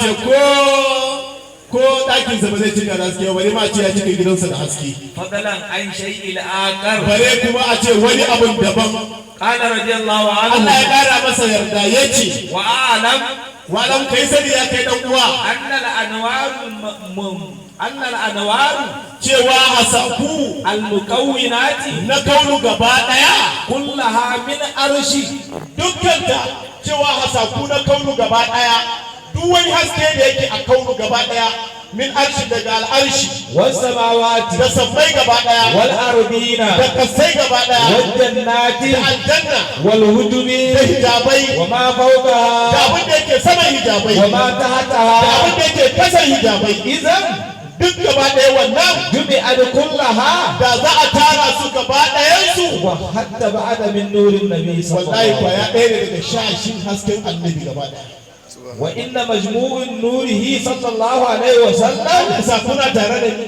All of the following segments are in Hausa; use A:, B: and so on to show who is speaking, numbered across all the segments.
A: ce ko ɗakinsa ba zai cika da haske ba, bare ma a ce ya cika gidansa da haske.
B: فضلا عن شيء الآخر.
A: Bare kuma a ce wani abun daban.
B: قال رضي الله عنه:
A: Allah ya ƙara masa yarda, ya ce:
B: وأعلم
A: واعلم, kai sani ya kai dan uwa,
B: أن الأنوار
A: cewa hasaku
B: المكونات
A: na kaunu gaba ɗaya
B: كلها من عرش
A: dukkanta, cewa hasaku na kaunu gaba ɗaya, duk wani haske da yake a kaunu gaba ɗaya, من عرش, daga al'arshi,
B: والسماوات
A: da sammai gaba ɗaya,
B: والأرضين
A: da kasai gaba ɗaya,
B: والجنات
A: da aljanna,
B: والحجب
A: da hijabai,
B: وما
A: da
B: فوقها
A: abin da yake saman hijabai,
B: وما
A: da
B: تحتها.
A: abin da yake kasan hijabai.
B: إذا
A: Duk gaba ɗaya wannan
B: جمعت كلها
A: da za a tara su gaba ɗayansu,
B: وحتى بعد من نور النبي صلى الله
A: wallahi
B: عليه
A: kwaya
B: وسلم.
A: ɗaya ne daga shashin hasken annabi gaba ɗaya.
B: وإن مجموع نوره صلى الله عليه وسلم
A: Allah sa kuna tare da ni.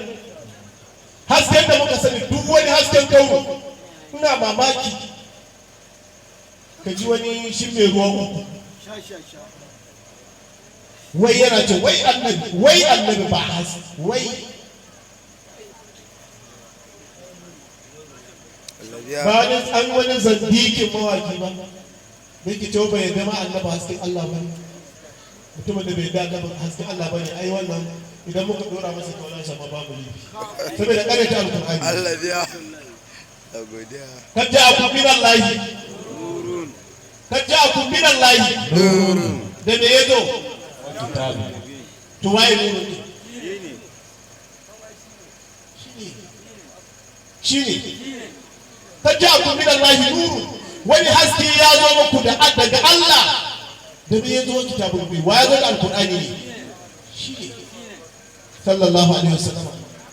A: Hasken da muka sani, duk wani hasken kaunu, ina mamaki ka ji wani shi mai ruwan uku wai yana ce wai annabi, wai annabi ba has wai ba wani an wani zandikin mawaki ba da yake cewa bai yarda ma annabi hasken Allah ba ne. Mutumin da bai yarda annabi hasken Allah ba ne, ai wannan idan muka dora masa kaunar sa ma babu laifi saboda karyata alkur'ani.
C: Allah biya. Da godiya.
A: قد جاءكم من الله، قد جاءكم من الله. Da me yazo? To waye nurun ne? Shine, shine قد جاءكم من الله نور, wani haske ya zo muku da daga Allah. Da me yazo? كتاب مبين. Wa ya zo da alkur'ani ne? Shine sallallahu alaihi wasallam.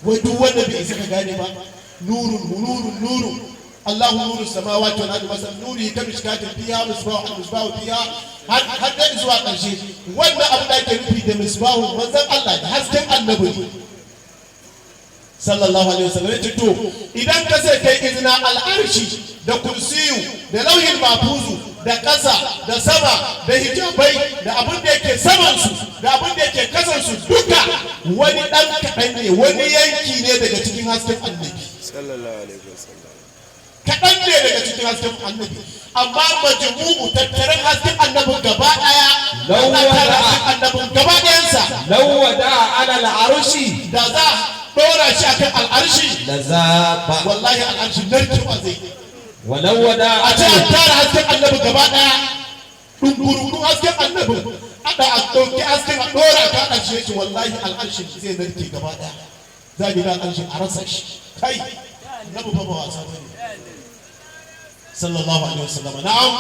A: Wai duk wanda bai isa ka gane ba, نور نور نور الله نور السماوات والارض، مثل نوره كمشكاة فيها مصباح، المصباح فيها, har da zuwa ƙarshe. Wannan abu da ake nufi da misbahu manzon Allah da hasken annabi ne sallallahu alaihi wasallam. Ya ce to idan ka sai kai izina, al'arshi da kursiyu da lauhin mafuzu da ƙasa da sama da hijabai da abin da yake saman su da abin da yake kasan su, duka wani ɗan kaɗan ne, wani yanki ne daga cikin hasken annabi.
C: Sallallahu alaihi wasallam.
A: Kaɗan ne daga cikin hasken annabi, amma majmu'u tattaren hasken annabin gaba ɗaya, Allah tara hasken annabin gaba ɗayansa,
B: لو وضع على العرش
A: da za a ɗora shi akan al'arshi,
B: لذاب.
A: Wallahi al'arshi narkewa zai yi.
B: ولو وضع
A: A ce an tara hasken annabi gaba ɗaya, ɗungurungun hasken annabi, ada a ɗauki hasken a ɗora ka al'arshi, ya ce wallahi al'arshi zai narke gaba ɗaya, za a ga al'arshi a rasa shi. Kai, annabi fa ba wasa bane, sallallahu alaihi wasallam. Na'am.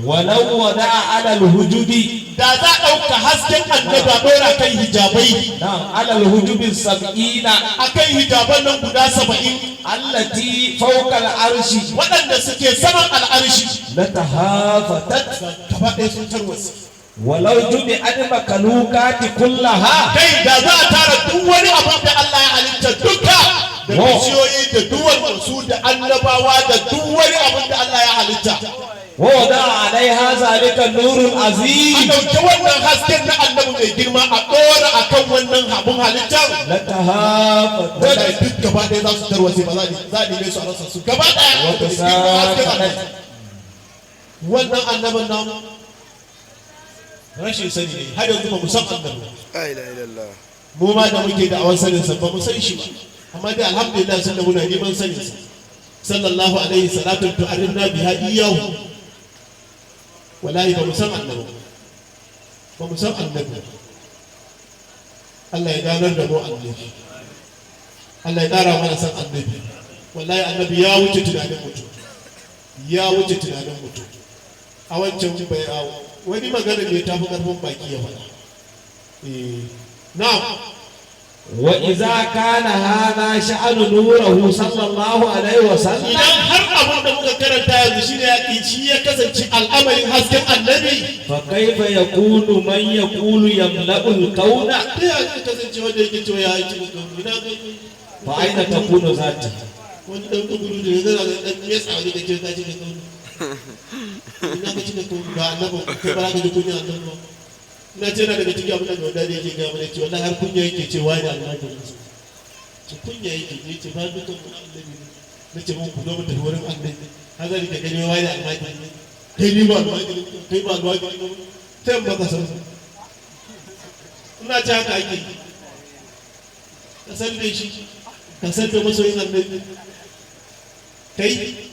B: ولو وضع على الحجب
A: Da za a ɗauka hasken annabi a ɗora kan hijabai,
B: نعم، على الحجب السبعين
A: a kan hijaban nan guda 70
B: التي فوق العرش
A: waɗanda suke saman al'arshi,
B: لتهافتت.
A: gaba ɗaya sun tarwatse.
B: ولو جمعت مخلوقات كلها
A: Kai, da za a tara duk wani abu da Allah ya halitta duka, da bishiyoyi da duwatsu da annabawa da duk wani abin da Allah ya halitta,
B: ووضع عليها ذلك النور
A: a
B: العظيم
A: ɗauki wannan hasken na annabi mai girma a ɗora a kan wannan abun halittar,
B: لتهافتت.
A: wallahi duk gaba ɗaya za su tarwatse, ba za a neme su a rasa su gaba ɗaya.
B: Wata
A: Girman hasken annabi. Wannan annabin nan rashin sani ne, har yanzu ba mu san annabi ba.
C: La ilaha illallah.
A: Mu ma da muke da awan sanin sa ba mu san shi ba, amma dai alhamdulillah sun da muna neman sanin sa sallallahu alaihi salatu tu'arrifna biha iyyahu. Wallahi ba mu san annabi ba, ba mu san annabi ba. Allah ya ganar da mu annabi, Allah ya ƙara mana san annabi. Wallahi annabi ya wuce tunanin mutum, ya wuce tunanin mutum. A wancan bai a wani magana ne ta fi karfin baki ya faɗa. Eh, na'am.
B: وإذا كان هذا شأن نوره صلى الله عليه وسلم
A: Idan har abin da muka karanta yanzu shine ya shi ya kasance al'amarin hasken annabi,
B: فكيف يكون من يقول يملأ الكون؟
A: Ta ya zai kasance wanda yake cewa ya yi cikin kaunu? Ina kai?
B: فأين تكون ذاته؟
A: Wani dan gudu da ya zana da dan mesa wani da ke ka cika kaunu, ina ka cika kaunu? Ga annabi, kai ba za ka ji kunya annabi ba. Ina ce na daga cikin abin da wanda yake gaya mana, ce wallahi har kunya yake ce wani almajirin sa, ce kunya yake je, ce ba dukan mu annabi ne. Na ce mun ku zo mu tafi wurin annabi, haka ne ka gani wani almajiri ne, kai ni ba almajiri, kai ba almajiri ba, sai baka san. Ina ce haka ake, ka san da shi, ka san da masoyin annabi kai.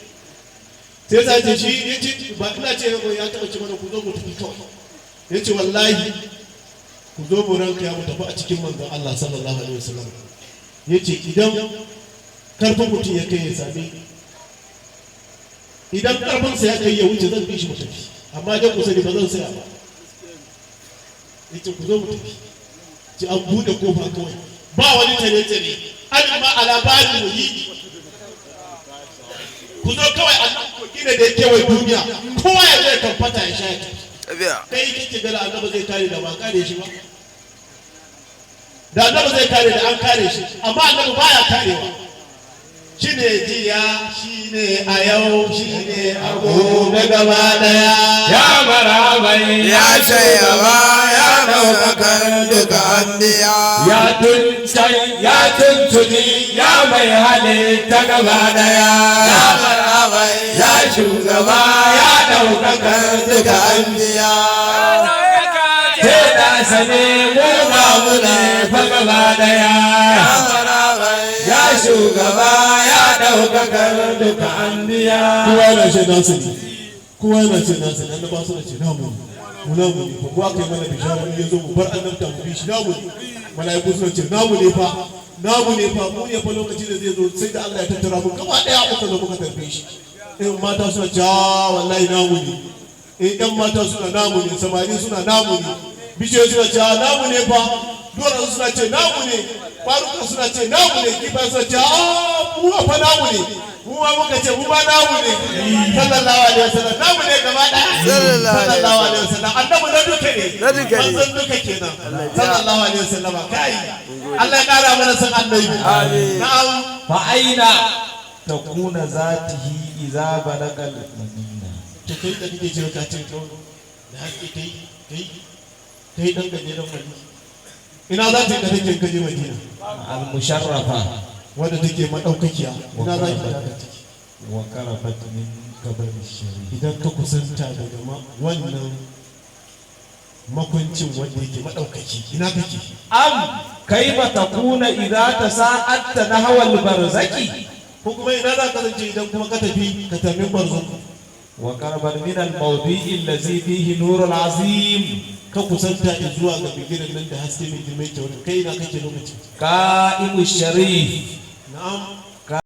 A: Sai za ce shi ya ce ba, ina ce ya taɓa ce mana ku zo mu tafi kawai. Ya ce wallahi ku zo mu ranka ya mu tafi a cikin manzon Allah sallallahu alaihi wasallam. Ya ce idan karfin mutum ya kai ya same, idan karfinsa ya kai ya wuce, zan bi shi mu tafi, amma dan ku sani ba zan saya ba. Ya ce ku zo mu tafi. Ce an buɗe kofa kawai, ba wani tare-tare, an ma a labarin mu yi, ku zo kawai. Annan kogi ne da ya kewaye duniya, kowa ya zai kamfata ya sha ya tafi.
C: Tafiya.
A: Kai kike gana annabi zai kare da ba kare shi ba, da annabi zai kare da an kare shi, amma annabi baya karewa. Shine jiya, shine a yau, shine a gobe gaba daya.
B: Ya marabai.
C: Ya shayaba, ya ɗaukakar duka anbiya.
B: Ya tuncan, ya tuntuni, ya mai halitta gaba daya.
C: Ya marabai.
B: Ya shugaba, ya ɗaukakar
C: duka anbiya.
B: Ke da sane mu ba mu ne fa gaba daya.
C: Ya marabai.
B: Ya shugaba, ya ɗaukakar duka anbiya.
A: Kowa yana ce nasu ne, kowa yana ce nasu ne. Annaba suna ce namu ne, mu namu ne fa, kowa kai mana bishara in ya zo mu bar annabta mu bi shi, namu ne. Mala'iku suna ce namu ne fa, namu ne fa, mu ne fa. Lokacin da zai zo sai da Allah ya tattara mu gaba daya muka zo muka tarbe shi. In mata suna ce, "Ah, wallahi namu ne." In ɗan mata suna namu ne, samari suna namu ne, bishiyoyi suna ce, "Ah, namu ne fa," duwatsu suna ce namu ne, kwaruka suna ce namu ne, kifaye suna ce, "Ah, mu fa namu ne." Mu ma muka ce mu ma namu ne, sallallahu alaihi wasallam, namu ne gaba ɗaya.
C: Sallallahu alaihi.
A: Sallallahu alaihi wasallam, annabi na duka ne.
C: Na duka ne.
A: Manzon duka kenan, sallallahu alaihi wasallam. Kai, Allah ya kara mana san annabi.
C: Amin.
A: Na'am.
B: Fa aina takuna zatihi idza balagal madina?
A: To kai da kake cewa ka ce to da haske, kai kai kai dan gajeren wani, ina za ta yi da take kaje Madina
B: al musharrafa
A: wanda take madaukakiya, ina za ki taka ciki?
B: Wa qarafat min qabr sharif.
A: Idan ka kusanta daga wannan makwancin wanda yake madaukaki, ina kake?
B: Am kaifa takuna idza tasa'atta nahwa al barzaki?
A: Ko kuma ina za ka kasance idan kuma ka tafi ka tafi barzan?
B: Wa qarabat min al mawdi'i allazi fihi nurul azim.
A: Ka kusanta zuwa ga bigiran nan da haske mai girma yake wurin, kai ina kake lokacin?
B: Qa'imu sharif.
A: Na'am.